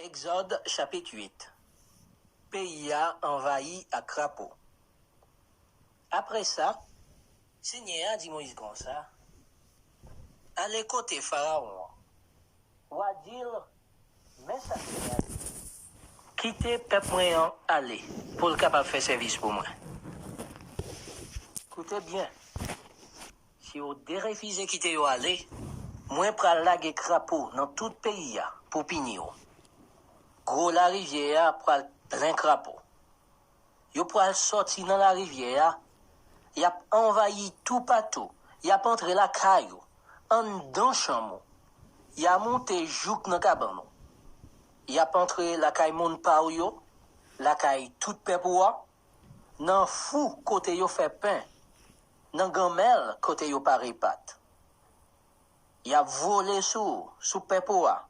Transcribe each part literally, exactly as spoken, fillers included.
Egzòd chapit uit. Peyi a anvayi ak krapo. Apre sa, Senyè a di Moyiz konsa, ale kote Farawon an. W a di l, men sa Senyè a di, kite pèp mwen an ale pou l kapab fè sèvis pou mwen. Koute byen, si w derefize kite yo ale, mwen pral lage krapo nan tout peyi a pou pini w. Gwo larivyè a pral plen krapo. Yo pral sòti nan larivyè a, y ap anvayi toupatou, y ap antre lakay ou, anndan chanm ou, y a monte jouk nan kabann ou. Y ap antre lakay moun pa w yo, lakay tout pèp ou a, nan fou kote yo fè pen, nan ganmèl kote yo pare pat. Y ap vole sou ou, sou pèp ou a,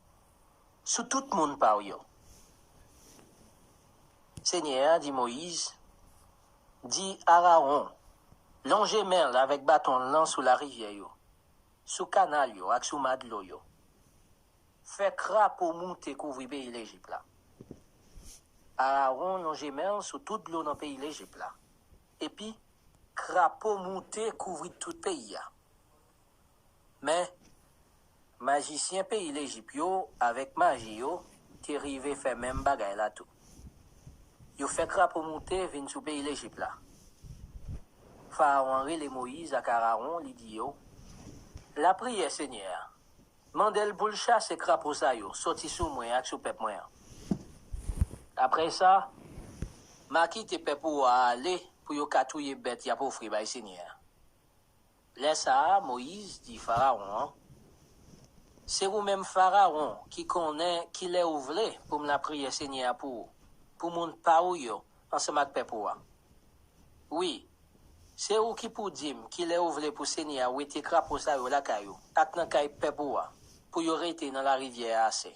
sou tout moun pa w yo. Senyè a di Moyiz, di Arawon, lonje men l avèk baton l lan sou larivyè yo, sou kanal yo ak sou ma dlo yo. Fè krapo moute kouvri peyi Lejip la. Arawon lonje men l sou tout dlo nan peyi Lejip la. Epi, krapo moute kouvri tout peyi a. Men, majisyen peyi Lejip yo avèk maji yo te rive fè menm bagay la tou. Yo fè krapo moute vin sou peyi Lejip la. Farawon an rele Moyiz ak Arawon, li di yo, lapriyè Senyè a, mande l pou l chase krapo sa yo sòti sou mwen ak sou pèp mwen an. Apre sa, m a kite pèp ou a ale pou yo ka touye bèt y ap ofri bay Senyè a. Lè sa a, Moyiz di Farawon an, se ou menm Farawon ki konnen kilè ou vle pou m lapriyè Senyè a pou ou, pou moun pa ou yo, ansanm ak pèp ou a. Wi, se ou ki pou di m kilè ou vle pou Senyè a wete krapo sa yo lakay ou ak nan kay pèp ou a, pou yo rete nan larivyè a ase.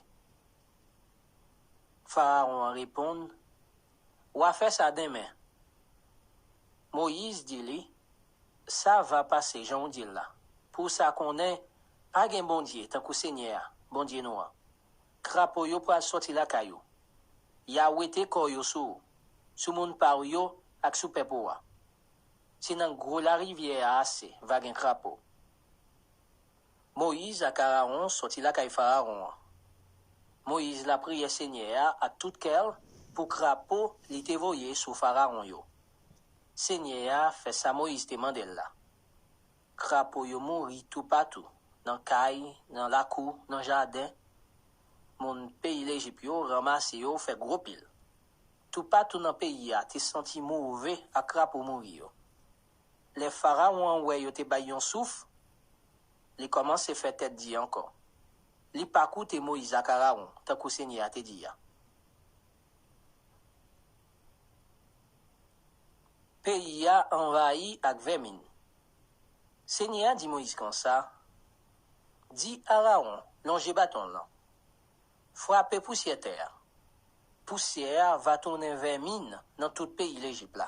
Farawon an reponn, w a fè sa denmen. Moyiz di li, sa va pase jan w di l la. Pou w sa konnen, pa gen Bondye tankou Senyè a, Bondye nou an. Krapo yo pral sòti lakay ou. Y a wete kò yo sou ou, sou moun pa w yo ak sou pèp ou a. Se nan gwo larivyè a ase va gen krapo. Moyiz ak Arawon sòti lakay Farawon an. Moyiz lapriyè Senyè a ak tout kè l pou krapo li te voye sou Farawon yo. Senyè a fè sa Moyiz te mande l la. Krapo yo mouri toupatou, nan kay, nan lakou, nan jaden. Moun peyi Lejip yo ranmase yo fè gwo pil. Toupatou nan peyi a te santi move ak krapo mouri yo. Lè Farawon an wè yo te bay yon souf, li kòmanse fè tèt di ankò. Li pa koute Moyiz ak Arawon, tankou Senyè a te di a. Peyi a anvayi ak vèmin. Senyè a di Moyiz konsa, di Arawon, lonje baton l lan. Frape pousyè tè a. Pousyè a va tounen vèmin nan tout peyi Lejip la.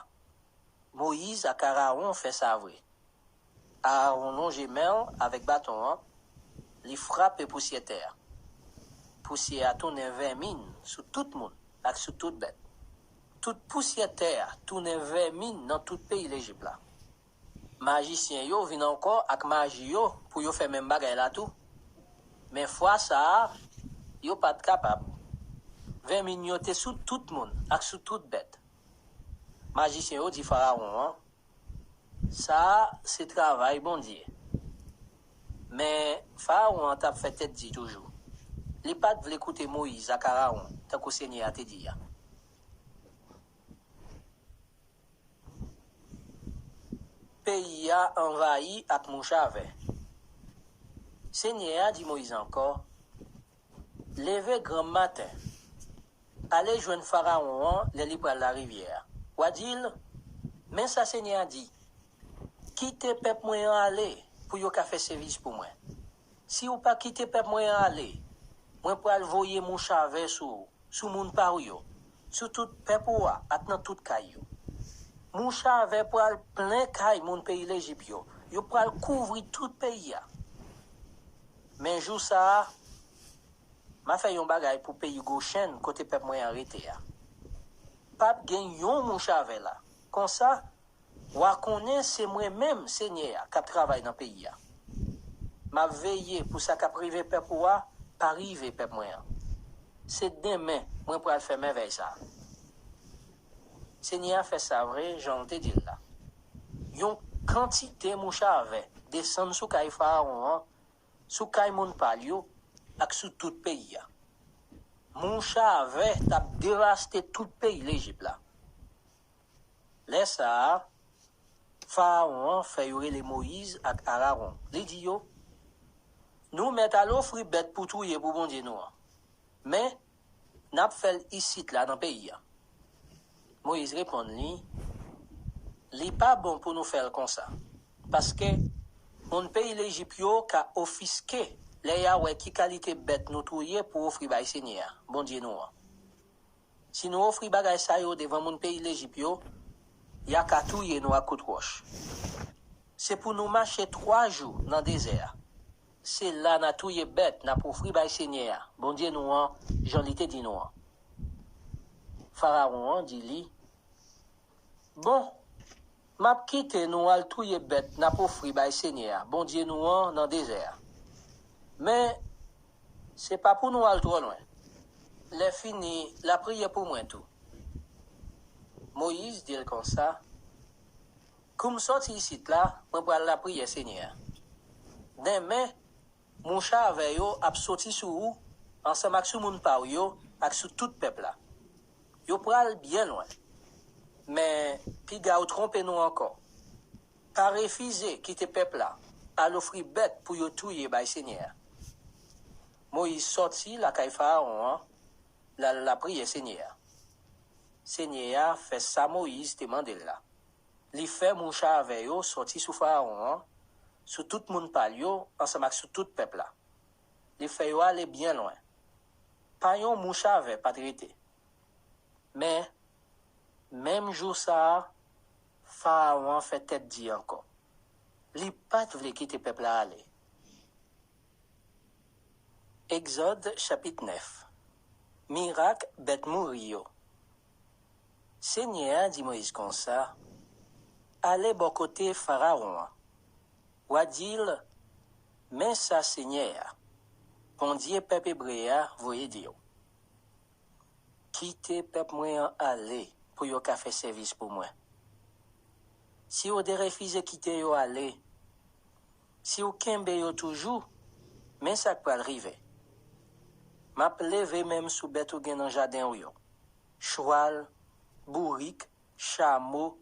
Moyiz ak Arawon fè sa vre. Arawon lonje men l avèk baton an, li frape pousyè tè a. Pousyè a tounen vèmin sou tout moun ak sou tout bèt. Tout pousyè tè a tounen vèmin nan tout peyi Lejip la. Majisyen yo vin ankò ak maji yo pou yo fè menm bagay la tou. Men fwa sa a, yo pa t kapab. Vèmin yo te sou tout moun ak sou tout bèt. Majisyen yo di Farawon an, sa a se travay Bondye. Men Farawon an t ap fè tèt di toujou. Li pa t vle koute Moyiz ak Arawon, tankou Senyè a te di a. Peyi a anvayi ak mouch a vè. Senyè a di Moyiz ankò, leve granm maten, ale jwenn Farawon an lè li pral larivyè a. W a di l, men sa Senyè a di, kite pèp mwen an ale pou yo ka fè sèvis pou mwen. Si w pa kite pèp mwen an ale, mwen pral voye mouch a vè sou ou, sou moun pa w yo, sou tout pèp ou a ak nan tout kay yo. Mouch a vè pral plen kay moun peyi Lejip yo, yo pral kouvri tout peyi a. Men jou sa a, M a fè yon bagay pou peyi Gochenn, kote pèp mwen an rete a. P ap gen yon mouch a vè la. Konsa, w a konnen se mwen menm, Senyè a, k ap travay nan peyi a. M ap veye pou sa k ap rive pèp ou a pa rive pèp mwen an. Se demen mwen pral fè mèvèy sa a. Senyè a fè sa vre, jan l te di l la. Yon kantite mouch a vè desann sou kay Farawon an, sou kay moun pa l yo, ak sou tout peyi a. Mouch a vè t ap devaste tout peyi Lejip la. Lè sa a, Farawon an fè yo rele Moyiz ak Arawon. Li di yo, "Nou mèt al ofri bèt pou touye pou Bondye nou an. Men, n ap fè l isit la nan peyi a." Moyiz reponn li, "Li pa bon pou nou fè l konsa, paske moun peyi Lejip yo ka ofiske lè y a wè ki kalite bèt nou touye pou ofri bay Senyè a, Bondye nou an. Si nou ofri bagay sa yo devan moun peyi Lejip yo, y a ka touye nou ak kout wòch. Se pou nou mache twa jou nan dezè a. Se la n a touye bèt n ap ofri bay Senyè a, Bondye nou an, jan li te di nou an." Farawon an di li, "Bon, m ap kite nou al touye bèt n ap ofri bay Senyè a, Bondye nou an, nan dezè a. Men, se pa pou nou al twò lwen. Lèfini, lapriyè pou mwen tou." Moyiz di l konsa, "Kou m sòti isit la, mwen pral lapriyè Senyè a. Demen, mouch a vè yo ap soti sou ou, ansanm ak sou moun pa w yo, ak sou tout pèp la. Yo pral byen lwen. Men, piga w twonpe nou ankò. Pa refize kite pèp la al ofri bèt pou yo touye bay Senyè a." Moyiz sòti lakay Farawon an, l al lapriyè Senyè a. Senyè a fè sa Moyiz te mande l la. Li fè mouch a vè yo sòti sou Farawon an, sou tout moun pa l yo, ansanm ak sou tout pèp la. Li fè yo ale byen lwen. Pa yon mouch a vè pa t rete. Men, menm jou sa a, Farawon an fè tèt di ankò. Li pa t vle kite pèp la ale. Egzòd chapit nèf. Mirak bèt mouri yo. Senyè a di Moyiz konsa, "Ale bò kote Farawon an. W a di l, 'Men sa Senyè a, Bondye pèp ebre a, voye di w: Kite pèp mwen an ale pou yo ka fè sèvis pou mwen. Si w derefize kite yo ale, si w kenbe yo toujou, men sa k pral rive. M ap leve men m sou bèt ou gen nan jaden w yo: chwal, bourik, chamo,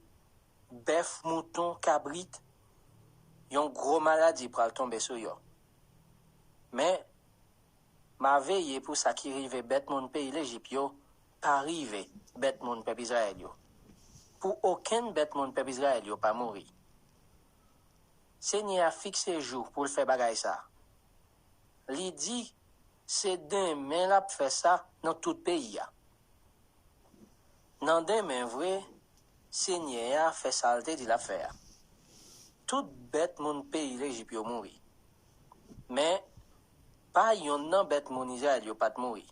bèf, mouton, kabrit. Yon gwo maladi pral tonbe sou yo. Men, m a veye pou sa ki rive bèt moun peyi Lejip yo pa rive bèt moun pèp Izrayèl yo, pou okenn bèt moun pèp Izrayèl yo pa mouri.'" Senyè a fikse jou pou l fè bagay sa a. Li di, "Se demen l ap fè sa nan tout peyi a." Nan demen vre, Senyè a fè sa l te di l ap fè a. Tout bèt moun peyi Lejip yo mouri. Men, pa yonn nan bèt moun Izrayèl yo pa t mouri.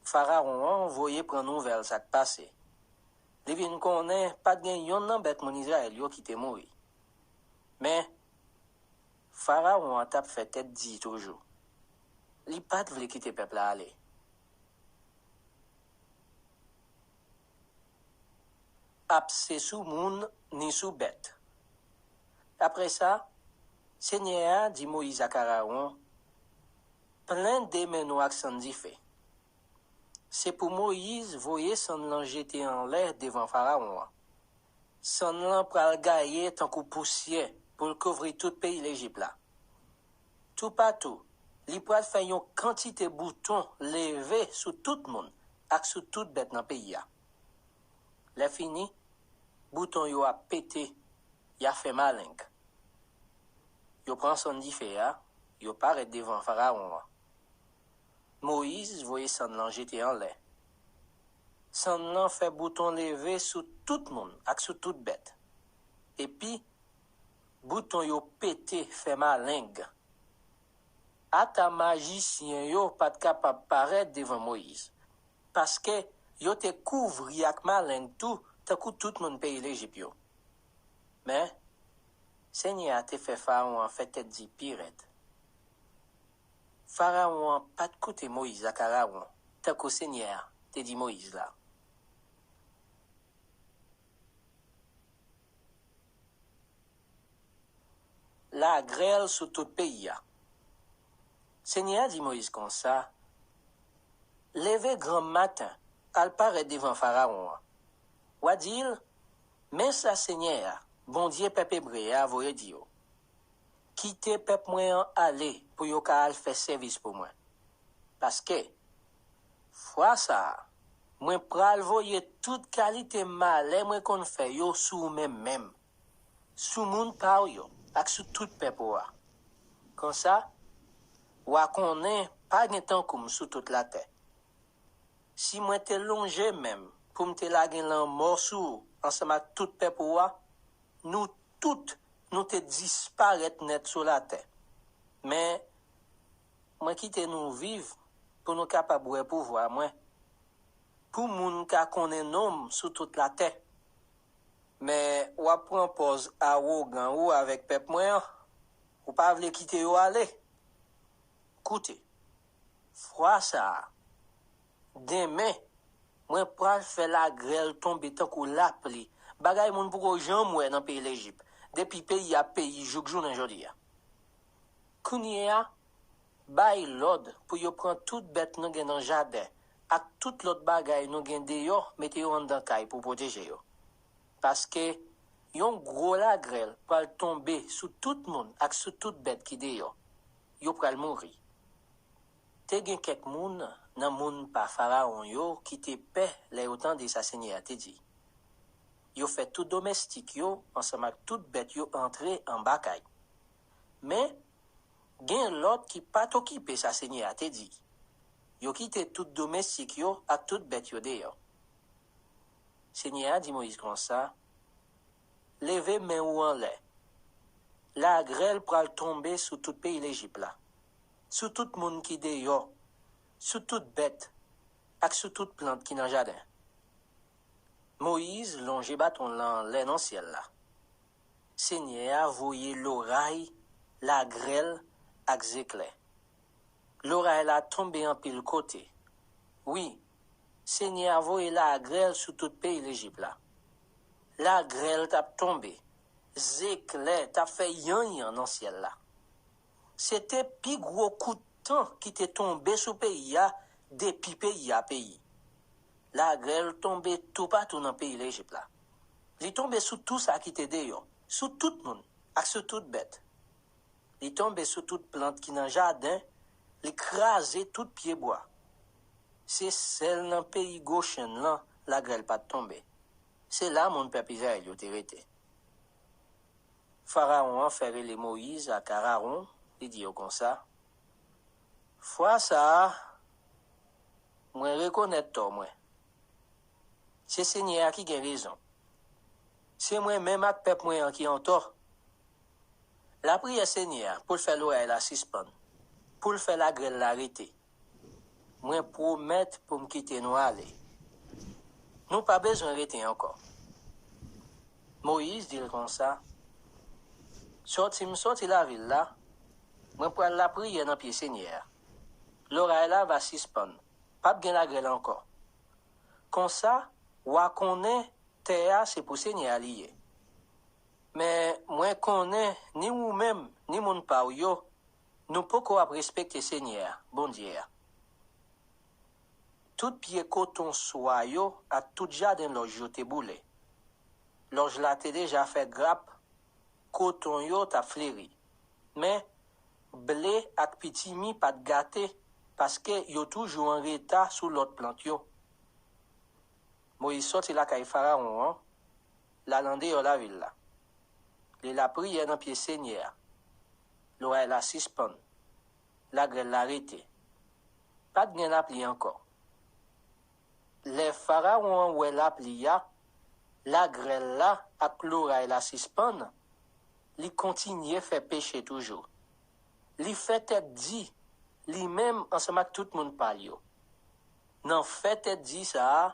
Farawon an voye pran nouvèl sa k pase. Li vin konnen pa t gen yonn nan bèt moun Izrayèl yo ki te mouri. Men, Farawon an t ap fè tèt di toujou. Li pa t vle kite pèp la ale. Apse sou moun ni sou bèt. Apre sa, Senyè a di Moyiz ak Arawon, "Plen de men nou ak sann dife." Se pou Moyiz voye sann lan jete anlè devan Farawon an. Sann lan pral gaye tankou pousyè pou l kouvri tout peyi Lejip la. Toupatou, li pral fè yon kantite bouton leve sou tout moun ak sou tout bèt nan peyi a. Lèfini, bouton yo ap pete, y a fè maleng. Yo pran sann dife a, yo parèt devan Farawon an. Moyiz voye sann lan jete anlè. Sann lan fè bouton leve sou tout moun ak sou tout bèt. Epi, bouton yo pete fè maleng. Ata majisyen yo pa t kapab parèt devan Moyiz, paske yo te kouvri ak maleng tou, tankou tout moun peyi Lejip yo. Men, Senyè a te fè Farawon an fè tèt di pi rèd. Farawon an pa t koute Moyiz ak Arawon, tankou Senyè a te di Moyiz la. Lagrèl sou tout peyi a. Senyè a di Moyiz konsa: Leve granm maten, al parèt devan Farawon an. W a di l: Men sa Senyè a, Bondye pèp ebre a, voye di w: Kite pèp mwen an ale pou yo ka al fè sèvis pou mwen. Paske, fwa sa a, mwen pral voye tout kalite malè mwen konn fè yo sou ou menm menm, sou moun pa w yo, ak sou tout pèp ou a. Konsa, w a konnen pa gen tankou m sou tout latè. Si mwen te lonje men m pou m te lage lanmò sou ou ansanm ak tout pèp ou a, nou tout, nou te disparèt nèt sou latè. Men, mwen kite nou viv pou nou kapab wè pouvwa mwen, pou moun ka konnen non m sou tout latè. Men, w ap pran pòz awogan ou avèk pèp mwen an. Ou pa vle kite yo ale. Koute, fwa sa a, demen, mwen pral fè lagrèl tonbe tankou lapli, bagay moun poko janm wè nan peyi Lejip, depi peyi a peyi jouk jounen jodi a. Kounye a, bay lòd pou yo pran tout bèt nou gen nan jaden ak tout lòt bagay nou gen deyò, mete yo anndan kay pou pwoteje yo. Paske yon gwo lagrèl pral tonbe sou tout moun ak sou tout bèt ki deyò. Yo pral mouri. Te gen kèk moun nan moun pa Farawon yo ki te pè lè yo tande sa Senyè a te di. Yo fè tout domestik yo ansanm ak tout bèt yo antre anba kay. Men, gen lòt ki pa t okipe sa Senyè a te di. Yo kite tout domestik yo ak tout bèt yo deyò. Senyè a di Moyiz konsa: Leve men ou anlè. Lagrèl pral tonbe sou tout peyi Lejip la, sou tout moun ki deyò, sou tout bèt, ak sou tout plant ki nan jaden. Moyiz lonje baton l lan anlè nan syèl la. Senyè a voye loray, lagrèl, ak zeklè. Loray la tonbe anpil kote. Wi, Senyè a voye lagrèl sou tout peyi Lejip la. Lagrèl t ap tonbe, zeklè t ap fè yanyan nan syèl la. Se te pi gwo kout tan ki te tonbe sou peyi a depi peyi a peyi. Lagrèl tonbe toupatou nan peyi Lejip la. Li tonbe sou tou sa ki te deyò, sou tout moun, ak sou tout bèt. Li tonbe sou tout plant ki nan jaden, li kraze tout pyebwa. Se sèl nan peyi Gochenn lan lagrèl pa t tonbe. Se la moun pèp Izrayèl yo te rete. Farawon an fè rele Moyiz ak Arawon, li di yo konsa: Fwa sa a, mwen rekonèt tò mwen. Se Senyè a ki gen rezon. Se mwen menm ak pèp mwen an ki antò. Lapriyè Senyè a pou l fè loray la sispann, pou l fè lagrèl la rete. Mwen pwomèt pou m kite nou ale. Nou pa bezwen rete ankò. Moyiz di l konsa: Sòti m sòti lavil la, mwen pral lapriyè nan pye Senyè a. Loray la va sispann, p ap gen lagrèl ankò. Konsa, w a konnen tè a se pou Senyè a li ye. Men mwen konnen ni ou menm, ni moun pa w yo, nou poko ap respekte Senyè a, Bondye a. Tout pye koton swa yo ak tout jaden lòj yo te boule. Lòj la te deja fè grap, koton yo t ap fleri. Men, ble ak pitimi pa t gate, paske yo toujou an reta sou lòt plant yo. Moyiz sòti lakay Farawon an, l al andeyò lavil la. Li lapriyè nan pye Senyè a. Loray la sispann. Lagrèl la rete. Pa t gen lapli ankò. Lè Farawon an wè lapli a, lagrèl la ak loray la sispann, li kontinye fè peche toujou. Li fè tèt di li menm ansanm ak tout moun pa l yo. Nan fè tèt di sa a,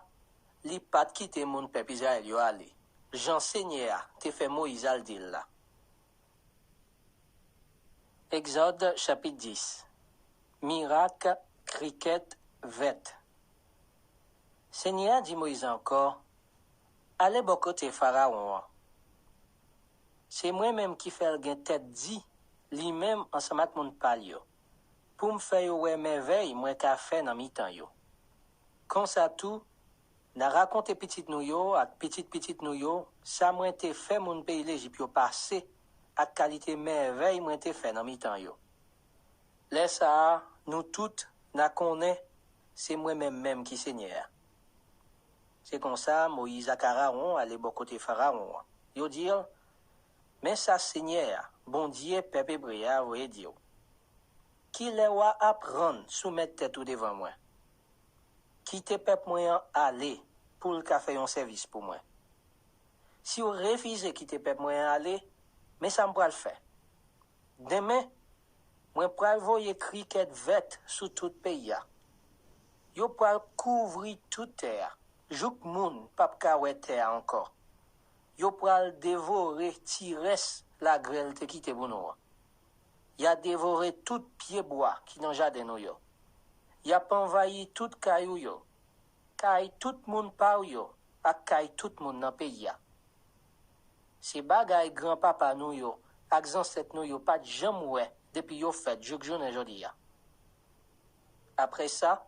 li pa t kite moun pèp Izrayèl yo ale, jan Senyè a te fè Moyiz al di l la. Egzòd chapit dis. Mirak krikèt vèt. Senyè a di Moyiz ankò, "Ale bò kote Farawon an. Se mwen menm ki fè l gen tèt di, li menm ansanm ak moun pa l yo, pou m fè yo wè mèvèy mwen ka fè nan mitan yo. Konsa tou, n a rakonte pitit nou yo ak pitit pitit nou yo sa mwen te fè moun peyi Lejip yo pase ak kalite mèvèy mwen te fè nan mitan yo. Lè sa a, nou tout n a konnen se mwen menm menm ki Senyè a." Se konsa, Moyiz ak Arawon ale bò kote Farawon an. Yo di l, "Men sa Senyè a, Bondye pèp ebre a, voye di w, 'Kilè w a aprann soumèt tèt ou devan mwen? Kite pèp mwen an ale pou l ka fè yon sèvis pou mwen. Si w refize kite pèp mwen an ale, men sa m pral fè. Demen, mwen pral voye krikèt vèt sou tout peyi a. Yo pral kouvri tout tè a, jouk moun p ap ka wè tè a ankò. Yo pral devore ti rès lagrèl te kite pou nou an. Y a devore tout pyebwa ki nan jaden nou yo. Y ap anvayi tout kay ou yo, kay tout moun pa w yo ak kay tout moun nan peyi a. Se bagay granpapa nou yo ak zansèt nou yo pa t janm wè depi yo fèt jouk jounen jodi a.'" Apre sa,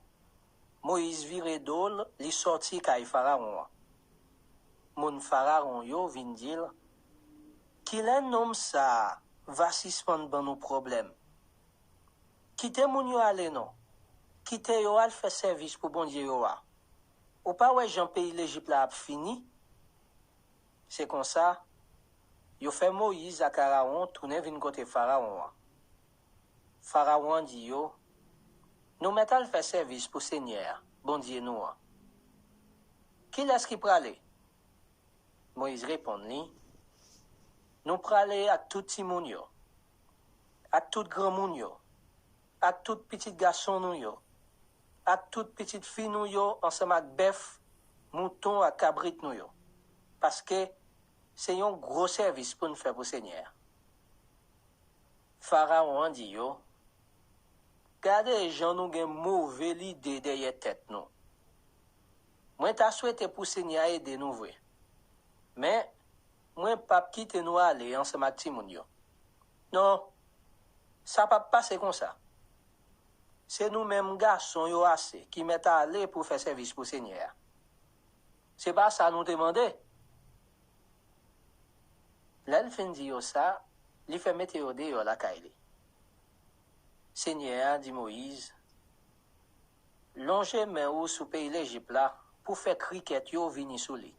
Moyiz vire do l, li sòti kay Farawon an. Moun Farawon yo vin di l, "Kilè nonm sa a va sispann ban nou pwoblèm? Kite moun yo ale non. Kite yo al fè sèvis pou Bondye yo a. Ou pa wè jan peyi Lejip la ap fini?" Se konsa, yo fè Moyiz ak Arawon tounen vin kote Farawon an. Farawon an di yo, "Nou mèt al fè sèvis pou Senyè a, Bondye nou an. Kilès ki prale?" Moyiz reponn li, "Nou prale ak tout timoun yo, ak tout granmoun yo, ak tout pitit gason nou yo, ak tout pitit fi nou yo ansanm ak bèf, mouton ak kabrit nou yo, paske se yon gwo sèvis pou n fè pou Senyè a." Farawon an di yo, "Gade jan nou gen move lide dèyè tèt nou. Mwen ta swete pou Senyè a ede nou vre. Men, mwen p ap kite nou ale ansanm ak timoun yo. Non, sa p ap pase konsa. Se nou menm gason yo ase ki mèt ale pou fè sèvis pou Senyè a. Se pa sa nou te mande?" Lè l fin di yo sa, li fè mete yo deyò lakay li. Senyè a di Moyiz, "Lonje men ou sou peyi Lejip la pou fè krikèt yo vini sou li.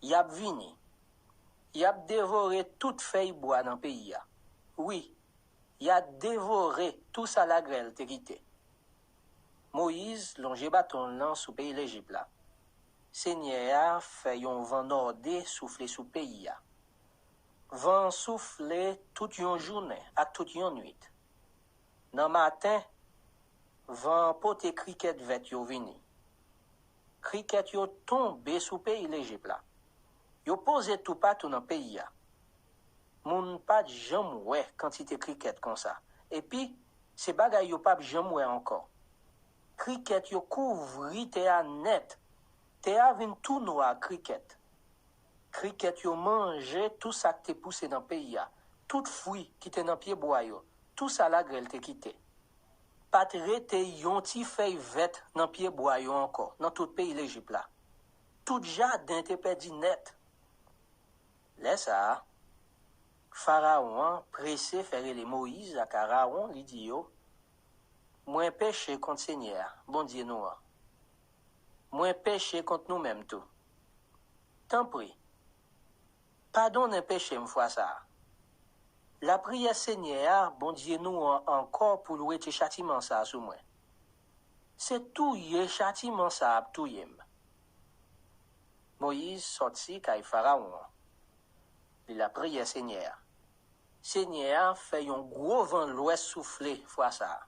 Y ap vini. Y ap devore tout fèy bwa nan peyi a. Wi, y a devore tou sa lagrèl te kite." Moyiz lonje baton l nan sou peyi Lejip la. Senyè a fè yon van nòde soufle sou peyi a. Van an soufle tout yon jounen ak tout yon nuit. Nan maten, van an pote krikèt vèt yo vini. Krikèt yo tonbe sou peyi Lejip la. Yo poze toupatou nan peyi a. Moun pa t janm wè kantite krikèt konsa. Epi, se bagay yo p ap janm wè ankò. Krikèt yo kouvri tè a nèt. Tè a vin tou nwa ak krikèt. Krikèt yo manje tou sa k te pouse nan peyi a, tout fwi ki te nan pyebwa yo, tou sa lagrèl te kite. Pa t rete yon ti fèy vèt nan pyebwa yo ankò, nan tout peyi Lejip la. Tout jaden te pèdi nèt. Lè sa a, Farawon an prese fè rele Moyiz ak Arawon, li di yo, "Mwen peche kont Senyè a, Bondye nou an. Mwen peche kont nou menm tou. Tanpri, padonnen peche m fwa sa a. Lapriyè Senyè a, Bondye nou an, ankò pou l wete chatiman sa a sou mwen. Se touye chatiman sa a ap touye m." Moyiz sòti kay Farawon an. Li lapriyè Senyè a. Senyè a fè yon gwo van lwès soufle fwa sa a.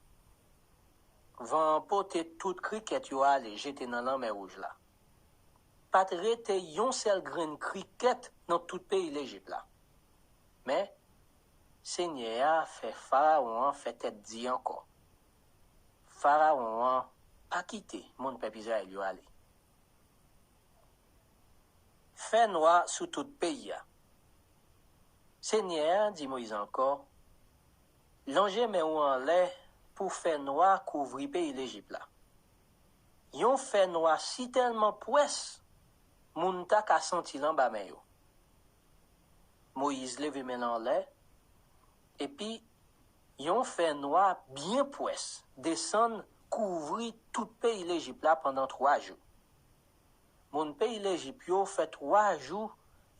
Van an pote tout krikèt yo ale jete nan Lanmè Wouj la. Pa t rete yon sèl grenn krikèt nan tout peyi Lejip la. Men, Senyè a fè Farawon an fè tèt di ankò. Farawon an pa kite moun pèp Izrayèl yo ale. Fènwa sou tout peyi a. Senyè a di Moyiz ankò, lonje men w anlè pou fènwa kouvri peyi Lejip la. Yon fènwa sitèlman pwès, moun ta ka santi l anba men yo. Moyiz leve men l anlè, epi yon fènwa byen pwès desann kouvri tout peyi Lejip la pandan twa jou. Moun peyi Lejip yo fè twa jou,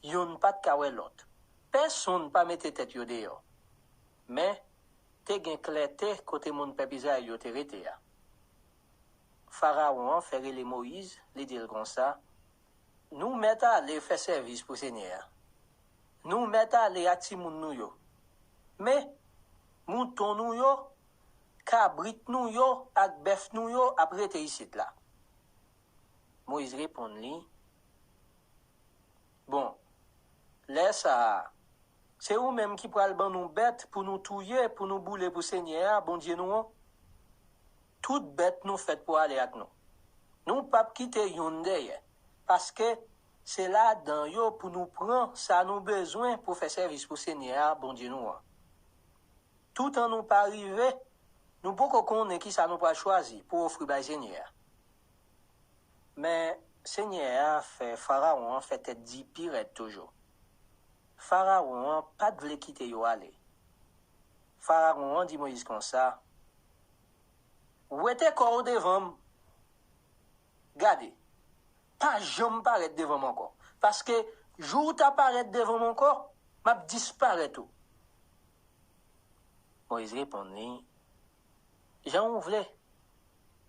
youn pa t ka wè lòt. Pèsonn pa mete tèt yo deyò. Men, te gen klète kote moun pèp Izrayèl yo te rete a. Farawon an fè rele Moyiz, li di l konsa, nou mèt ale fè sèvis pou Senyè a. Nou mèt ale ak timoun nou yo. Men, mouton nou yo, kabrit nou yo ak bèf nou yo ap rete isit la. Moyiz reponn li, bon, lè sa a, se ou menm ki pral ban nou bèt pou nou touye, pou nou boule pou Senyè a, Bondye nou an. Tout bèt nou fèt pou ale ak nou. Nou p ap kite youn dèyè, paske se ladan yo pou nou pran sa nou bezwen pou fè sèvis pou Senyè a, Bondye nou an. Toutan nou pa rive, nou poko konnen ki sa nou pral chwazi pou ofri bay Senyè a. Men, Senyè a fè Farawon an fè tèt di pi rèd toujou. Farawon an pa t vle kite yo ale. Farawon an di Moyiz konsa, wete kò w devan m. Gade, pa janm parèt devan m ankò, paske jou w ta parèt devan m ankò, m ap disparèt ou. Moyiz reponn li, jan w vle,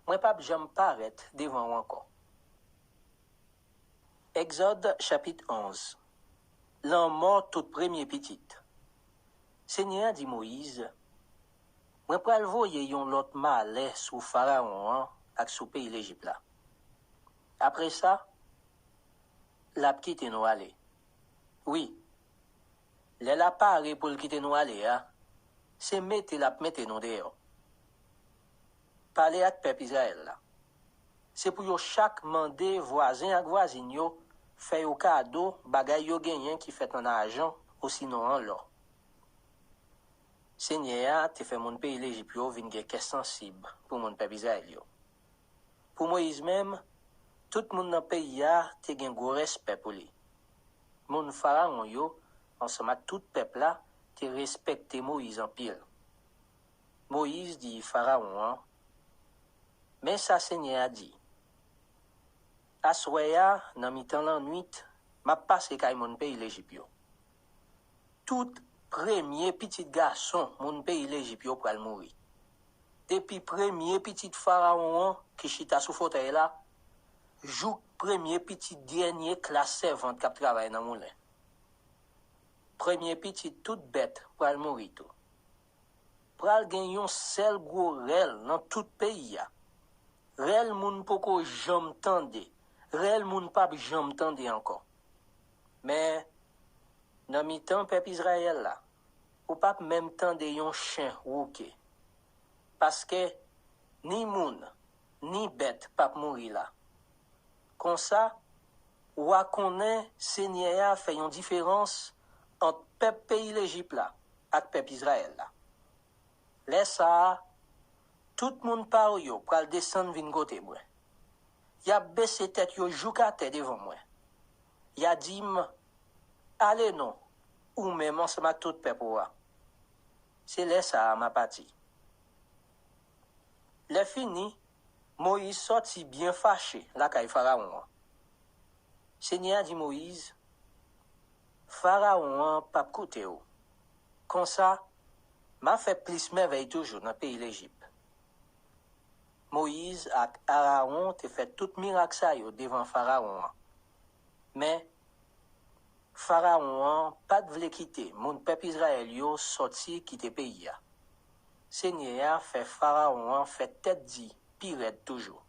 mwen p ap janm parèt devan w ankò. Egzòd chapit onz. Lanmò tout premye pitit. Senyè a di Moyiz, mwen pral voye yon lòt malè sou Farawon an ak sou peyi Lejip la. Apre sa, l ap kite nou ale. Wi, lè l ap pare pou l kite nou ale a, se mete l ap mete nou deyò. Pale ak pèp Izrayèl la. Se pou yo chak mande vwazen ak vwazin yo fè yo kado bagay yo genyen ki fèt an ajan osinon an lò. Senyè a te fè moun peyi Lejip yo vin gen kè sansib pou moun pèp Izrayèl yo. Pou Moyiz menm, tout moun nan peyi a te gen gwo respè pou li. Moun Farawon yo, ansanm ak tout pèp la, te respekte Moyiz anpil. Moyiz di Farawon an, men sa Senyè a di, aswè a, nan mitan lannwit, m ap pase kay moun peyi Lejip yo. Tout premye pitit gason moun peyi Lejip yo pral mouri. Depi premye pitit Farawon an ki chita sou fotèy la, jouk premye pitit dènye klas sèvant k ap travay nan moulen. Premye pitit tout bèt pral mouri tou. Pral gen yon sèl gwo rèl nan tout peyi a. Rèl moun poko janm tande, rèl moun p ap janm tande ankò. Men, nan mitan pèp Izrayèl la, ou p ap menm tande yon chen wouke. Paske ni moun, ni bèt p ap mouri la. Konsa, w a konnen Senyè a fè yon diferans ant pèp peyi Lejip la ak pèp Izrayèl la. Lè sa a, tout moun pa w yo pral desann vin kote mwen. Y ap bese tèt yo jouk atè devan mwen. Y a di m, ale non, ou menm ansanm ak tout pèp ou a. Se lè sa a m a pati. Lè fini, Moyiz sòti byen fache lakay Farawon an. Senyè a di Moyiz, Farawon an p ap koute w. Konsa, m a fè plis mèvèy toujou nan peyi Lejip. Moyiz ak Arawon te fè tout mirak sa yo devan Farawon an. Men, Farawon an pa t vle kite moun pèp Izrayèl yo sòti kite peyi a. Senyè a fè Farawon an fè tèt di pi rèd toujou.